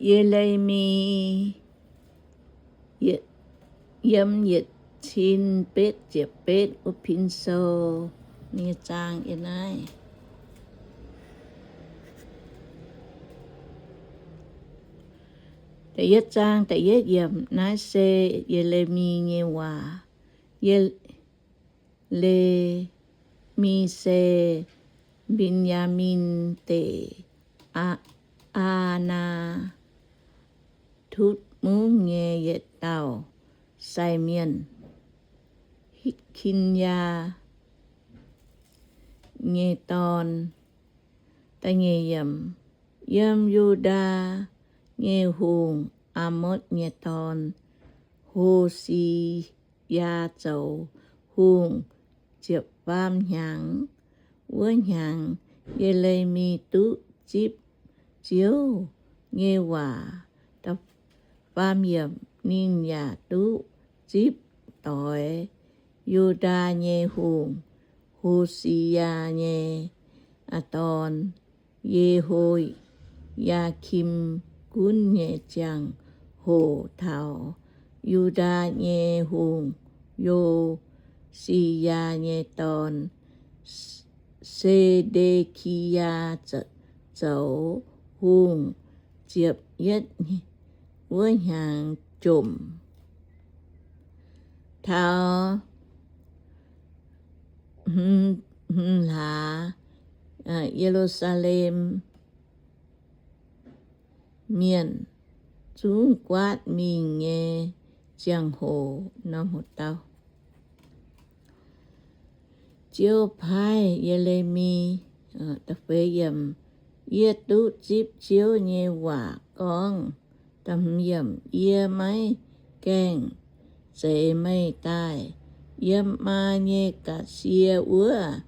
Ye^le^mi, yiem yietc cin betv ziepc betv wuov pin sou nyei zaang yiem naaiv. Da'yietv zaang da'yietv yiemc, naaiv se Ye^le^mi nyei waac. Ye^le^mi se Mben^yaa^min Deic, Aa^naa^tutv mungv nyei yietc dauh sai mienh, Hitv^kin^yaa nyei dorn. Yiem Yu^ndaa nyei hungh, Aa^motv nyei dorn, Ho^si^yaa, zoux hungh ziepc faam hnyangx. Wuov hnyangx Ye^le^mi duqv zipv Ziouv nyei waac. Faam yiemc, ninh yaac duqv zipv doix Yu^ndaa nyei hungh, Ho^si^yaa, nyei dorn, Ye^ho^yaa^kim, gunv nyei ziangh hoc taux Yu^ndaa nyei hungh, Yo^si^yaa, nyei dorn, Se^nde^ki^yaa, zoux hungh ziepc yietv wuov hnyangx jomc. Taux hmz hlaax, Ye^lu^saa^lem Mienh zungv guaatv mingh nyei ziangh hoc, norm hoc dau, Ziouv paaiv Ye^le^mi. Yie duqv zipv Ziouv nyei waac gorngv, Yie maiv gaengh zeix meih daaih. Yiem maa nyei ga'sie wuov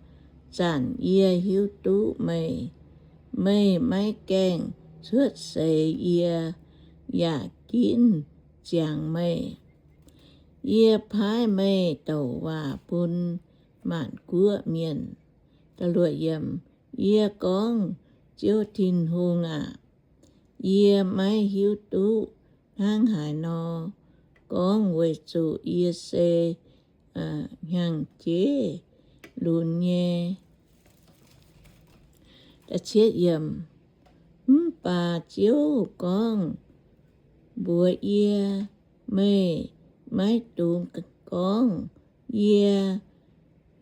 zanc yie hiuv duqv meih. Meih maiv gaengh cuotv seix yie, yaac ginv ziangx meih. Yie paaiv meih douc waac bun maanc guoqv mienh. Yie gorngv, Ziouv Tin-Hungh aah! Yie maiv hiuv duqv hnangv haaix nor gorngv, weic zuqc yie se hnyangx-jeiv lunx nyei. Mv baac Ziouv gorngv mbuox yie, Meih maiv dungx gorngv, Yie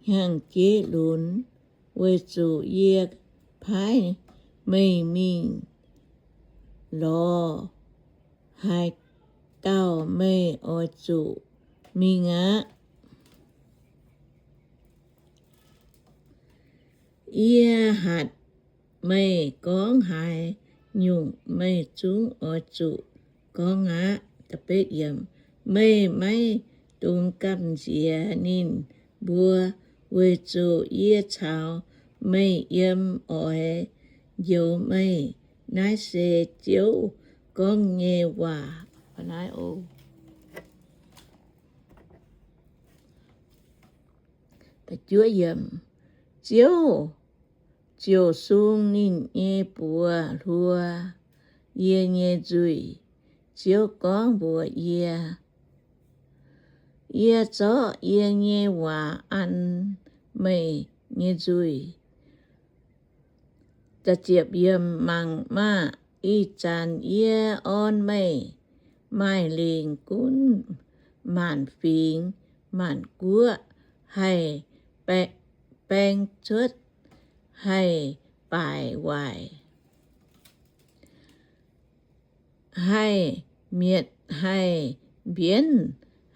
hnyangx-jeiv lunx, weic zuqc yie paaiv meih mingh lorz haaix dauh meih oix zuqc mingh aqv. Yie hatc meih gorngv haaix nyungc, meih zungv oix zuqc gorngv aqv. Meih maiv dungx gamh nziex ninh mbuo, weic zuqc yie caux meih yiem oix njoux meih. Naaiv se Ziouv gorngv nyei waac. Ziouv ziouc sung ninh nyei buoz hluo yie nyei nzuih. Ziouv gorngv mbuox yie, Yie zorqv yie nyei waac an meih nyei nzuih. Mangc maah! Ih zanc yie orn meih maaih lingc gunv maanc fingx maanc guoqv, haih baeng cuotv, haih baaic waaic, haih mietc, haih mbienv,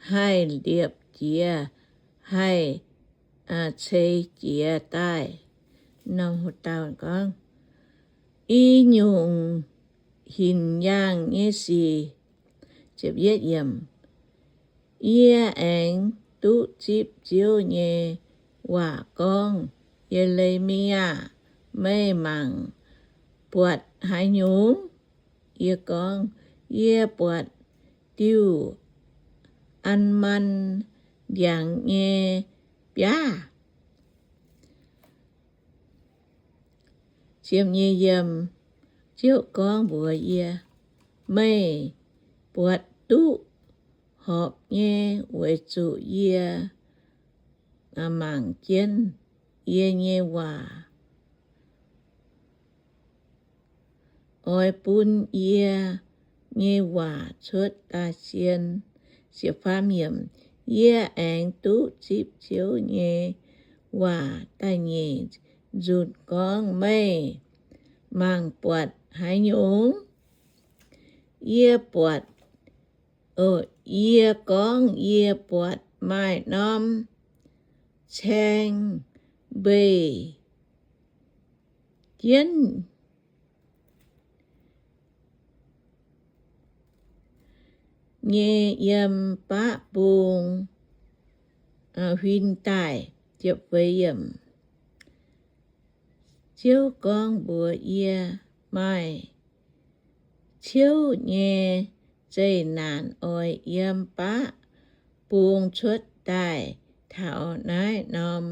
haih liepc jiez, haih ceix jiez daaih. I nyungc hinc yaangh nyei sic. Yie aengx duqv zipv Ziouv nyei waac gorngv, Ye^le^mi aah! Meih mangc buatc haaix nyungc? Yie gorngv, Yie buatc diuh Almaan ndiangx nyei biaav. Ziouv gorngv mbuox yie, Meih buatc duqv horpc nyei, weic zuqc yie mangc jienv yie nyei waac oix bun yie nyei waac cuotv daaih sien. Yie aengx duqv zipv Ziouv nyei waac da'nyeic nzunc gorngv, meih mangc buatc haaix nyungc? Yie buatc, yie gorngv, yie buatc maaih norm caeng mbeih jienv nyei yiem baqv mbung huin daaih. Ziouv gorngv mbuox yie, maaih ciouv nyei zeqc naanc oix yiem baqv mbung cuotv daaih. Taux naaiv norm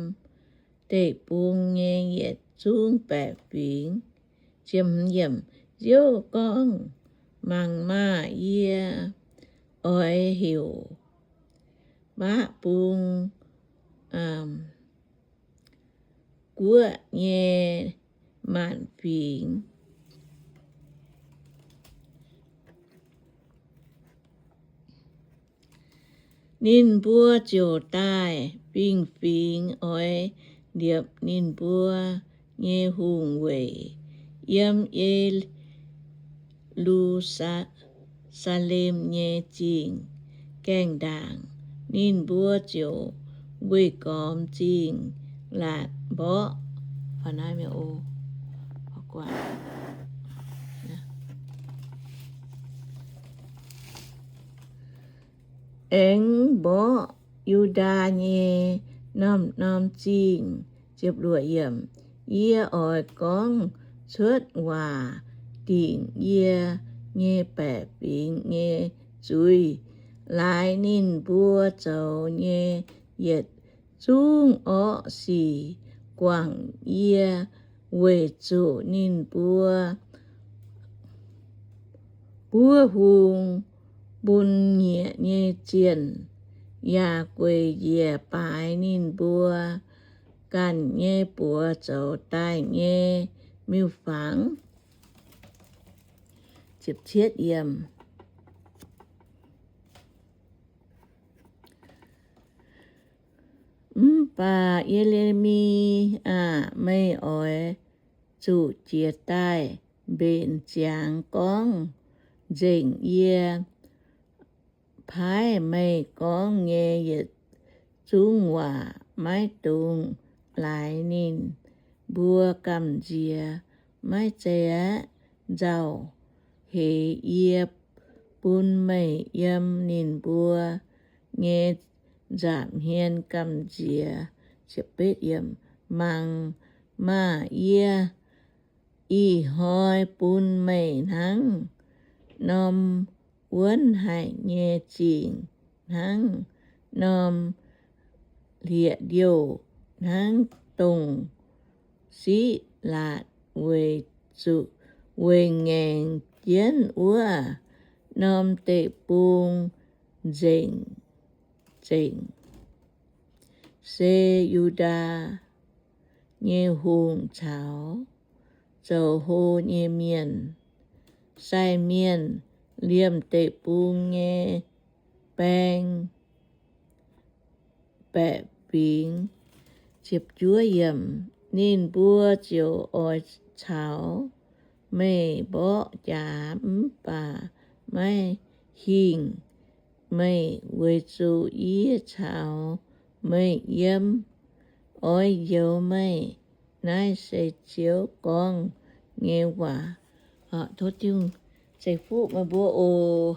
deic-bung nyei yietc zungv baeqc fingx. Ziouv gorngv, mangc maah! Yie oix heuc baqv mbung guoqv nyei maanc fingx, ninh mbuo ziouc daaih fingx-fingx oix liepc ninh mbuo nyei hungh weic. Yiem Ye^lu^saa^lem nyei zingh gaengh ndaangc ninh mbuo ziouc weih gormx zingh laatc mborqv aengx mborqv Yu^ndaa nyei norm-norm zingh. Yie oix gorngv cuotv waac dingc yie nyei baeqc fingx nyei zuiz. Laaix ninh mbuo zoux nyei yietc zungv orqv sic guangc yie, weic zuqc ninh mbuo buov hung bun nyiec nyei zienh, yaac gueic njiec baaix ninh mbuo ganh nyei buoz zoux daaih nyei miuc-fangx. Mv baac Ye^le^mi aah! Meih oix zuqc jiez daaih mbenc ziangx gorngv nzengc yie paaiv meih gorngv nyei yietc zungv waac. Maiv dungx laaix ninh mbuo gamh nziex. Maiv zeiz aeqv, nzauh heix yie bun meih yiem ninh mbuo nyei nza'hmien gamh nziex. Mangc maah! Yie ih hnoi bun meih hnangv norm wuonv haic nyei zingh, hnangv norm hlieqv-ndiouh, hnangv dongh siqv laatc, weic zuqc, weic ngaengc jienv wuov norm deic-bung nzengc, nzengc se Yu^ndaa nyei hungh caux zoux hlo nyei mienh, sai mienh, liemh deic-bung nyei baeng baeqc fingx. Ninh mbuo ziouc oix caux meih mborqv jaax, mv baac maiv hingh meih, weic zuqc yie caux meih yiem, oix njoux meih. Naaiv se Ziouv gorngv nyei waac. Tov Tin-Hungh ceix fuqv meih mbuo oc.